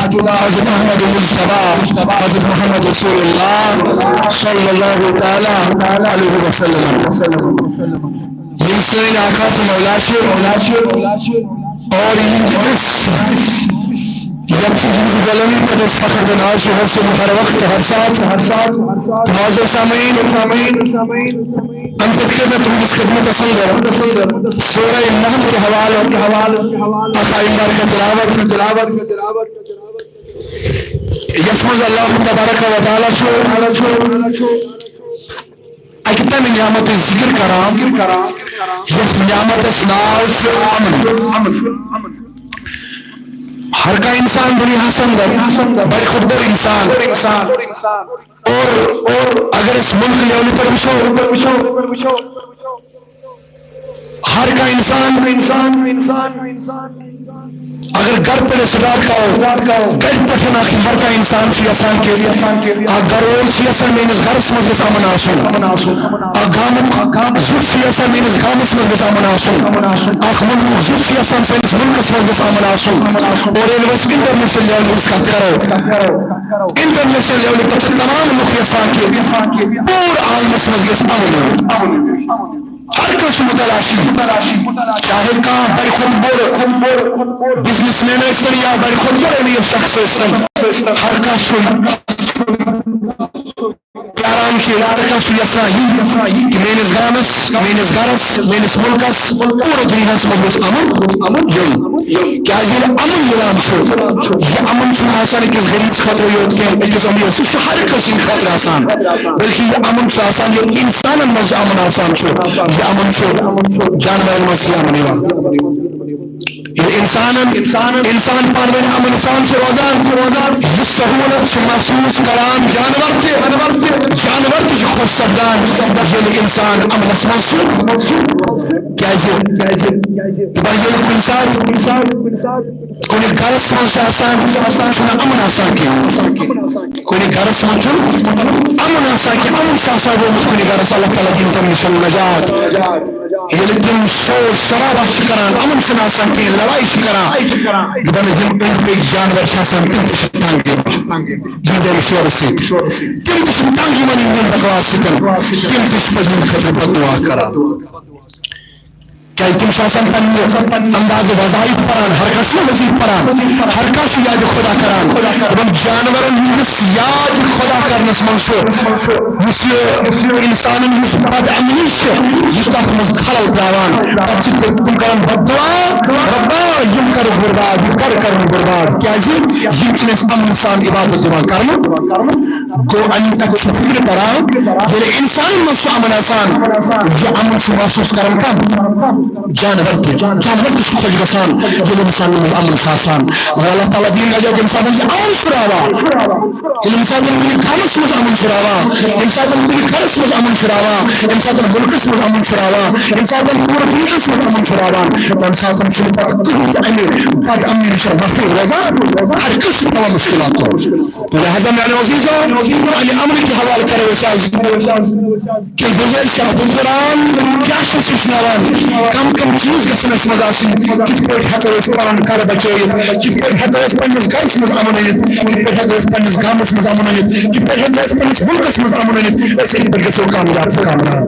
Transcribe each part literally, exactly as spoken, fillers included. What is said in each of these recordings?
حضرت احمد مصطفیٰ، حضرت محمد رسول اللہ صلی اللہ تعالیٰ علیہ وسلم۔ یِم سٲنۍ آقا تہٕ مولا چھِ، اور یِہِنٛدِ أسۍ، ییٚمہِ سۭتۍ یِہٕنٛزِ غلٲمی پٮ۪ٹھ أسۍ فخر تہٕ ناز چھِ حٲصِل ہر وقت، ہر ساتھ، ہر ساتھ۔ تہٕ معزز سامعیٖن، اَمہِ پتہٕ کٔر مےٚ تُہٕنٛدِس خدمتس اندر سورہ نحل کہِ حوالہٕ اکھ آیہِ مبارکہ تلاوت۔ یَتھ منٛز اللہ تبارک و تعالیٰ چھُ اَکہِ تَمہِ نعمتٕچ ذِکِر کران، یَتھ نعمتس ناو چھُ امن۔ ہر کانٛہہ انسان دُنیاہس اندر بڑِ کھۄتہٕ بوٚڑ انسان۔ اور، اور اگر أسۍ مُلکہٕ لیولہِ پٮ۪ٹھ وٕچھو، ہر کانٛہہ انسان، اگر گرٕ پٮ۪ٹھ سٹارٹ کرو، گرِ پٮ۪ٹھ اکھ ہر کانٛہہ انسان چھُ یژھان کہِ اکھ گرٕ وول چھُ یژھان میٲنِس گرس منٛز گژھِ امن آسُن، اکھ گامُک زیُٹھ چھُ یژھان میٲنِس گامس منٛز گژھِ امن آسُن، اکھ مُلکُک زیُٹھ چھُ یژھان سٲنِس مُلکس منٛز گژھِ امن آسُن۔ اور ییٚلہِ أسۍ انٹرنیشنل لیولہِ ہٕنٛز کتھ کرو، انٹرنیشنل لیولہِ پٮ۪ٹھ چھِ تمام لُکھ یژھان کہِ پوٗرٕ عالمس منٛز گژھِ امن۔ ہر کانٛہہ چھُ متلاشی، چاہے کانٛہہ بڑِ کھۄتہٕ بوٚڑ بزنس مین ٲسِن یا بڑِ کھۄتہٕ بوٚڑ امیر شخص ٲسِن، ہر کانٛہہ چھُ پیاران کہِ ہر کانٛہہ چھُ یژھان یی کہِ میٲنِس گامس، میٲنِس گرس، میٲنِس مُلکس، پوٗرٕ دُنیاہس منٛز گوٚژھ امُن یُن۔ کیازِ ییٚلہِ امُن یِوان چھُ، یہِ امُن چھُنہٕ آسان أکِس غریٖبس خٲطرٕ یوت کینٛہہ، أکِس امیٖرس، یہِ چھُ ہر کٲنٛسہِ ہٕنٛدِ خٲطرٕ آسان۔ بلکہِ یہِ امُن چھُ آسان، ییٚلہِ انسانن منٛز یہِ امُن آسان چھُ، یہِ امُن چھُ جانورن منٛز تہِ امُن یِوان۔ ییٚلہِ انسانن، انسان پانہٕ ؤنۍ امُن سان چھُ روزان، یہِ سہوٗلت چھُ محسوٗس کران جانور تہِ، جانور تہِ چھُ خۄش سپدان، ییٚلہِ انسان امنس منٛز چھُ۔ کیازِ؟ دپان ییٚلہِ کُنہِ ساتہٕ کُنہِ گرس منٛز چھُ آسان، چھُنہٕ امُن آسان کینٛہہ۔ کُنہِ گرس منٛز چھُنہٕ امُن آسان کینٛہہ۔ امُن چھُ آسان گوٚمُت کُنہِ گرس، اللہ تعالیٰ دِیِن تِمن نِش نجات۔ ییٚلہِ تِم شور شرابہ چھِ کران، امُن چھُنہٕ آسان کینٛہہ، لڑایہِ چھِ کران، دپان یِم أنٛدۍ پٔکۍ جانور چھِ آسان، تِم تہِ چھِ تنگ یِوان یِہنٛدِ امہِ شورٕ سۭتۍ۔ تِم تہِ چھِ تنگ یِوان یِہنٛدِ بکواس سۭتۍ۔ تِم تہِ چھِ پتہٕ یِہنٛدِ خٲطرٕ بد دعا کران۔ کیازِ تِم چھِ آسان پننہِ اندازٕ وظایف پران، ہر کانٛہہ چھُنہ وظیفہٕ پران، ہر کانٛہہ چھُ یادِ خدا کران۔ دپان جانورن ہٕنٛدِس یادِ خدا کرنس منٛز چھُ، یُس یہِ انسانن ہٕنٛز بد امنی چھِ، یہِ چھُ تتھ منٛز خلل تراوان۔ پتہٕ چھِ تِم کران بد دعا، رۄبا یِم کرُکھ برباد، یہِ کر کرُن برباد، کیازِ یِم چھِنہٕ اَسہِ امن سان عبادت دِوان کرنہٕ۔ گوٚو، اَمہِ پٮ۪ٹھ چھُ فِکرِ تران، ییٚلہِ اِنسانَن منٛز چھُ اَمُن آسان، یہِ اَمُن چھُ محسوٗس کران کَم؟ جانور تہِ۔ جانور تہِ چھُ خۄش گژھان، ییٚلہِ اِنسانَن منٛز اَمُن چھُ آسان۔ مگر اللہ تعالیٰ دِیِن نجات، ییٚمہِ ساتہٕ یہِ اَمُن چھُ راوان، ییٚلہِ اِنسانَن کُنہِ غمَس منٛز اَمُن چھُ راوان، ییٚمہِ ساتہٕ کُنہِ گرَس منٛز اَمُن چھُ راوان، ییٚمہِ ساتہٕ مُلکَس منٛز اَمُن چھُ راوان، ییٚمہِ ساتہٕ پوٗرٕ دُنیاہَس منٛز اَمُن چھُ راوان، تَمہِ ساتہٕ چھُنہٕ پَتہٕ کٕہٕنۍ تہِ اَمہِ پَتہٕ اَمنٕچ چھےٚ وَتھٕے روزان، ہر کٲنٛسہِ چھُ پٮ۪وان مُشکِلات تُلُن۔ لہذا میانیو عزیزو، امہِ عملہٕ کہِ حوالہٕ کرو أسۍ آز کینٛہہ گُزٲرِش اکھ۔ قرآن کیٛاہ چھُ اَسہِ ہیٚچھناوان؟ کم کم چیٖز گژھن اَسہِ منٛز آسٕنۍ؟ کِتھ پٲٹھۍ ہٮ۪کو أسۍ پان گرٕ بچٲیِتھ؟ کِتھ پٲٹھۍ ہٮ۪کو أسۍ پننِس گرس منٛز امُن أنِتھ؟ کِتھ پٲٹھۍ ہٮ۪کو أسۍ پننِس گامس منٛز امُن أنِتھ؟ کِتھ پٲٹھۍ ہٮ۪کو أسۍ پننِس مُلکس منٛز امُن أنِتھ؟ أسۍ کِتھ پٲٹھۍ گژھو کامیاب تہٕ کامران؟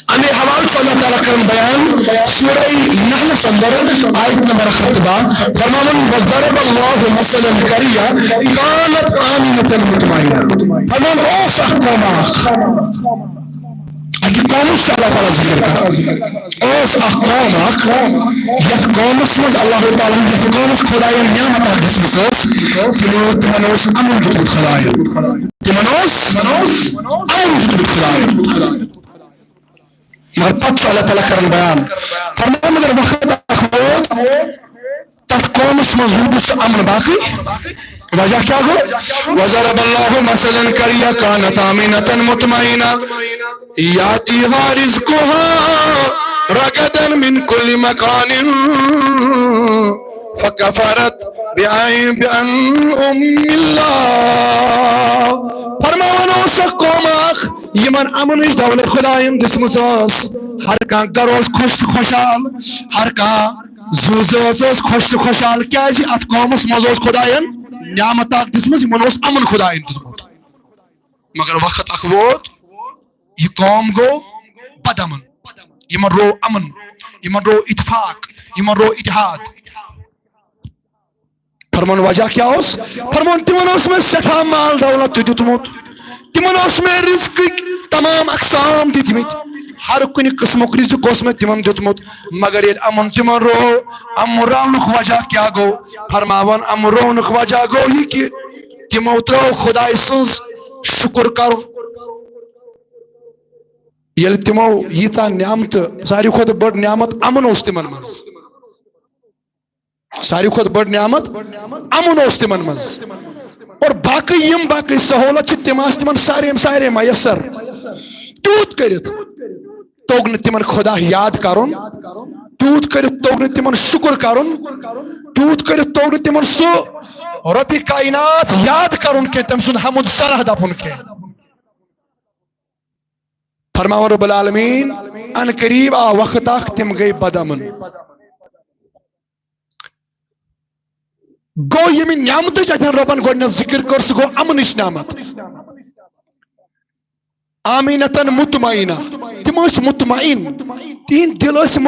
اَمے حوالہٕ چھُ اللہ تعالیٰ کران بیان سورہ نحلس اندر، آیت نمبر اکھ ہتھ تہٕ باہ، فرماوان، "وضرب اللہ مثلا قریہ کانت آمنة مطمئنہ۔" فرمان اوس اکھ قوم اکھ، اکہِ قومُک چھُ اللہ تعالیٰ ذکر کران۔ اوس اکھ قوم اکھ، یتھ قومس منٛز اللہ تعالیٰ ہن، یتھ قومس خداین نعمت اکھ دِژمٕژ ٲس، تِمو، تِمن اوس امُن دیُتمُت خداین۔ تِمن اوس امُن دیُتمُت خداین۔ مگر پتہٕ چھُ اللہ تعالیٰ کران بیان، فرمان، مگر وقت اکھ ووت، تتھ قومس منٛز روٗد سُہ امن باقٕے۔ وجہ کیٛاہ گوٚو؟ "وضرب اللہ مثلا قریہ کانت آمنة مطمئنہ یاتیہا رزقہا رغدا من کل مکان فکفرت بانعم اللہ۔" فرماوان اوس اکھ قوم اکھ، یِمن امنٕچ دولت خداین دِژمٕژ ٲس۔ ہر کانٛہہ گرٕ اوس خۄش تہٕ خۄشحال، ہر کانٛہہ زُو زٲژ ٲس خۄش تہٕ خۄشحال، کیازِ اتھ قومس منٛز اوس خۄداین نعمت اکھ دِژمٕژ، یِمن اوس امن خۄداین دیُتمُت۔ مگر وقت اکھ ووت، یہِ قوم گوٚو بدامن، یِمن روو امن، یِمن روو اتفاق، یِمن روو اتحاد۔ فرمون وجہ کیٛاہ اوس؟ فرمون تِمن اوس مےٚ سٮ۪ٹھاہ مال دولت تہِ دیُتمُت، تِمن اوس مےٚ رزقٕکۍ تمام اقسام دِتمٕتۍ، ہر کُنہِ قٕسمُک رزق اوس مےٚ تِمن دیُتمُت، مگر ییٚلہِ امُن تِمن روو، امُن راونُک وجہ کیٛاہ گوٚو؟ فرماوان امُن راونُک وجہ گوٚو یہِ کہِ تِمو ترٲو خۄداے سٕنٛز شُکر کرُن۔ ییٚلہِ تِمو ییٖژاہ نعمتہٕ، ساروی کھۄتہٕ بٔڑ نعمت امُن اوس تِمن منٛز، ساروی کھۄتہٕ بٔڑ نعمت امُن اوس تِمن منٛز۔ اور باقٕے یِم باقٕے سہولت چھِ، تِم آسہٕ تِمن سارے سارے میسر۔ تیوٗت کٔرِتھ توٚگ نہٕ تِمن خۄدا یاد کرُن، تیوٗت کٔرِتھ توٚگ نہٕ تِمن شُکُر کرُن، تیوٗت کٔرِتھ توٚگ نہٕ تِمن سُہ رۄبِ کائنات یاد کرُن کینٛہہ، تٔمۍ سُنٛد حمد ثنا دپُن کینٛہہ۔ فرماوان رب العالمین، ان قریب آو وقت اکھ تِم گٔے بدامن۔ گوٚو ییٚمہِ نعمتٕچ اتٮ۪ن رۄبن گۄڈٕنٮ۪تھ ذکر کٔر، سُہ گوٚو امنٕچ نعمت۔ آمینتن مطمئنہ، تِم ٲسۍ مطمئن، تِہنٛدۍ دِل ٲسۍ